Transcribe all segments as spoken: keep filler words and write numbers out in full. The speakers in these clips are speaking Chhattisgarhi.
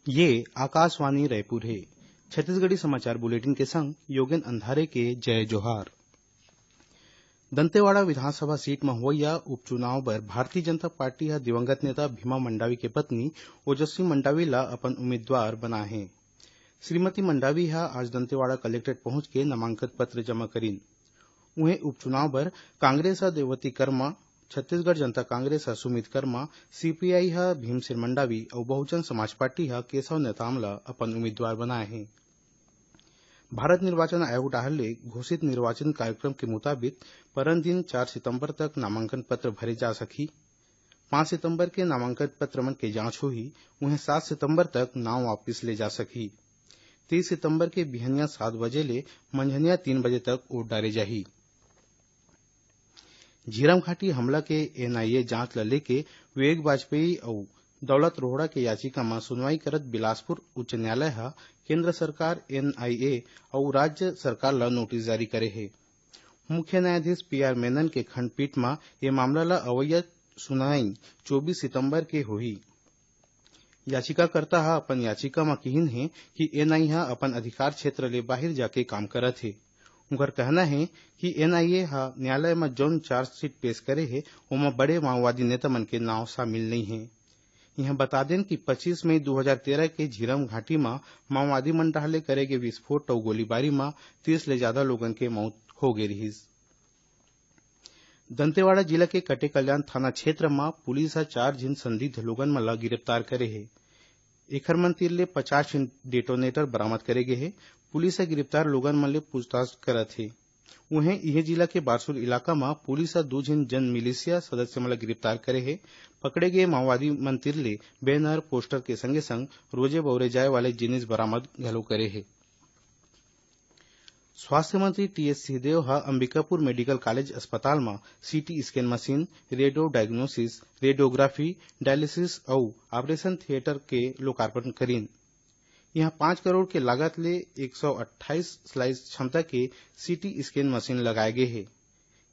ये आकाशवाणी रायपुर हे। छत्तीसगढ़ी समाचार बुलेटिन के संग योगेन अंधारे के जय जोहार। दंतेवाड़ा विधानसभा सीट म होवइया उपचुनाव बर भारतीय जनता पार्टी ह दिवंगत नेता भीमा मंडावी के पत्नी ओजस्वी मंडावी ल अपन उम्मीदवार बनाए हे। श्रीमती मंडावी ह आज दंतेवाड़ा कलेक्ट्रेट पहुंच के नामांकन पत्र जमा करिन। उहें, उपचुनाव बर कांग्रेस ह देवती कर्मा, छत्तीसगढ़ जनता कांग्रेस ह सुमित कर्मा, सीपीआई ह भीमसेन मंडावी अउ बहुजन समाज पार्टी ह केशव नेताम ल अपन उम्मीदवार बनाए हे। भारत निर्वाचन आयोग डहार ले घोषित निर्वाचन कार्यक्रम के मुताबिक परन दिन चार सितंबर तक नामांकन पत्र भरे जा सकही। पाँच सितंबर के नामांकन पत्र मन के जांच होही, उहें सात सितंबर तक नाम वापिस ले जा सकही। तीस सितंबर के बिहनिया सात बजे ले मंझनिया तीन बजे तक वोट डारे जाही। झीरम घाटी हमला के एनआईए जांच ल लेके विवेक वाजपेयी अउ दौलत रोहड़ा के याचिका म सुनवाई करत बिलासपुर उच्च न्यायालय ह केंद्र सरकार, एनआईए अउ राज्य सरकार ल नोटिस जारी करे हे। मुख्य न्यायाधीश पीआर मेनन के खंडपीठ म ये मामला ल अवइया सुनवाई चौबीस सितंबर के होही। याचिकाकर्ता ह अपन याचिका म किहिन हे कि एनआई ह अपन अधिकार क्षेत्र ले बाहिर जाके काम करत हे। उंकर कहना हे कि एनआईए ह न्यायालय म जौन चार्जशीट पेश करे हे, ओमा बड़े माओवादी नेता मन के नांव शामिल नइ हे। इहां बता देन कि पच्चीस मई दू हज़ार तेरह के झीरम घाटी म माओवादी मन डहार ले करे गे विस्फोट अउ गोलीबारी म तीस ले जादा लोगन के मौत हो गे रिहिस। दंतेवाड़ा जिला के कटेकल्याण थाना क्षेत्र म पुलिस ह चार झिन संदिग्ध लोगन मन ल गिरफ्तार करे हे। एखर मन तीर ले पचास झिन डेटोनेटर बरामद करे गे हे। पुलिस ह गिरफ्तार लोगन मन ले पूछताछ करत हे। उहें, इहे जिला के बारसूर इलाका म पुलिस ह दू झिन जन मिलिशिया सदस्य मन ल गिरफ्तार करे हे। पकड़े गे माओवादी मन तीर ले बैनर, पोस्टर के संगे संग रोजे बउरे जाए वाले जिनिस बरामद घलो करे हे। स्वास्थ्य मंत्री टीएस सिंहदेव ह अंबिकापुर मेडिकल कॉलेज अस्पताल म CT scan machine, radio diagnosis, radiography, dialysis अउ ऑपरेशन थिएटर के लोकार्पण करिन। इहां पाँच करोड़ के लागत ले एक सौ अट्ठाईस स्लाइस क्षमता के सीटी स्कैन मशीन लगाए गे हे।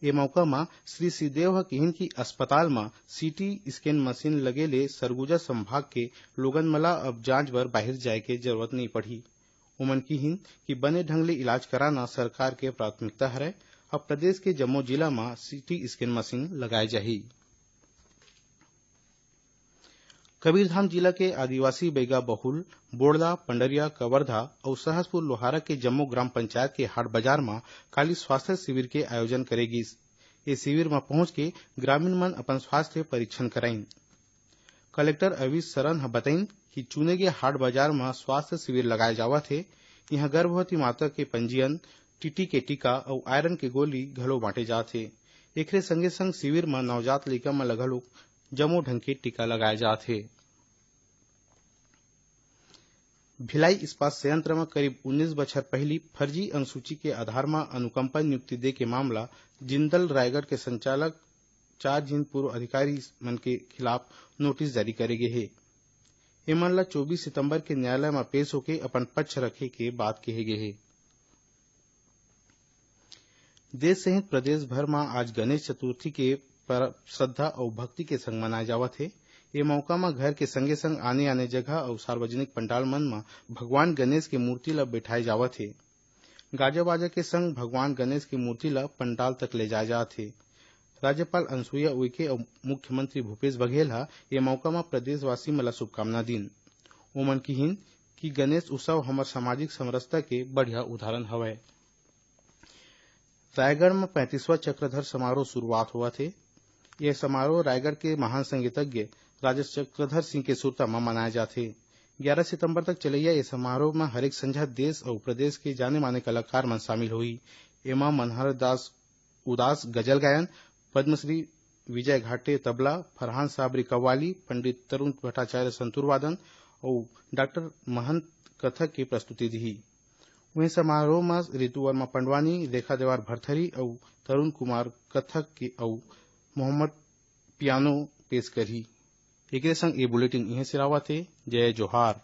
ए मौका म श्री सिंहदेव ह किहिन कि अस्पताल म सीटी स्कैन मशीन लगे ले सरगुजा संभाग के लोगन मन ल अब जांच बर बाहिर जाए के जरूरत नइ पड़ही। ओमन किहिन कि बने ढंग ले इलाज कराना सरकार के प्राथमिकता हरय। अब प्रदेश के जम्मो जिला म सीटी स्कैन मशीन लगाए जाही। कबीरधाम जिला के आदिवासी बैगा बहुल, बोड़ला, पंडरिया, कवर्धा अउ सहसपुर लोहारा के जम्मो ग्राम पंचायत के हाट बाजार म काली स्वास्थ्य शिविर के आयोजन करे गिस। ए शिविर म पहुंच के ग्रामीण मन अपन स्वास्थ्य परीक्षण कराइन। कलेक्टर अविश सरन ह बताइन कि चुने गे हाट बाजार म स्वास्थ्य शिविर लगाए जावत हे। इहां गर्भवती माता के पंजीयन, टीटी के टीका अउ आयरन के गोली घलो बांटे जात हे। एकरे संगे संग शिविर म नवजात लइका मन ल घलो जम्मो ढंग के टीका लगाए जात हे। भिलाई इस्पात संयंत्र म करीब उन्नीस बछर पहिली फर्जी अनुसूची के आधार म अनुकंपा नियुक्ति दे के मामला जिंदल रायगढ़ के संचालक चार झिन पूर्व अधिकारी मन के खिलाफ नोटिस जारी करे गे हे। एमन ल चौबीस सितंबर के न्यायालय म पेश होके अपन पक्ष रखे के बात कहे गे हे। देश सहित प्रदेश भर म आज गणेश चतुर्थी के परब श्रद्धा अउ भक्ति के संग मनाए जावत हे। ए मौका म घर के संगे संग आने-आने जगह अउ सार्वजनिक पंडाल मन म भगवान गणेश के मूर्ति ल बैठाए जावत हे। गाजा-बाजा के संग भगवान गणेश के मूर्ति ल पंडाल तक ले जाए जात हे। राज्यपाल अनुसुईया उइके अउ मुख्यमंत्री भूपेश बघेल ह ए मौका म प्रदेशवासी मन ल शुभकामना दीन। ओमन किहिन कि गणेश उत्सव हमर सामाजिक समरसता के बढ़िया उदाहरण हवय। रायगढ़ म पैंतीसवाँ चक्रधर समारोह शुरुआत होवत हे। ये समारोह रायगढ़ के महान संगीतज्ञ राजा चक्रधर सिंह के सुरता म मनाए जाथे। ग्यारह सितंबर तक चलइया ये समारोह म हरेक संझा देश अउ प्रदेश के जाने-माने कलाकार मन शामिल होही। एमा मनहर दास उदास गजल गायन, पद्मश्री विजय घाटे तबला, फरहान साबरी कव्वाली, पंडित तरुण भट्टाचार्य संतूर वादन अउ डॉक्टर महंत कथक के प्रस्तुति दिही। उहें, समारोह म रितु वर्मा पंडवानी, रेखा देवार भरथरी अउ तरुण कुमार कथक के अउ मोहम्मद पियानो पेश करही। एकरे संग ए बुलेटिन इहें सिरावत हे। जय जोहार।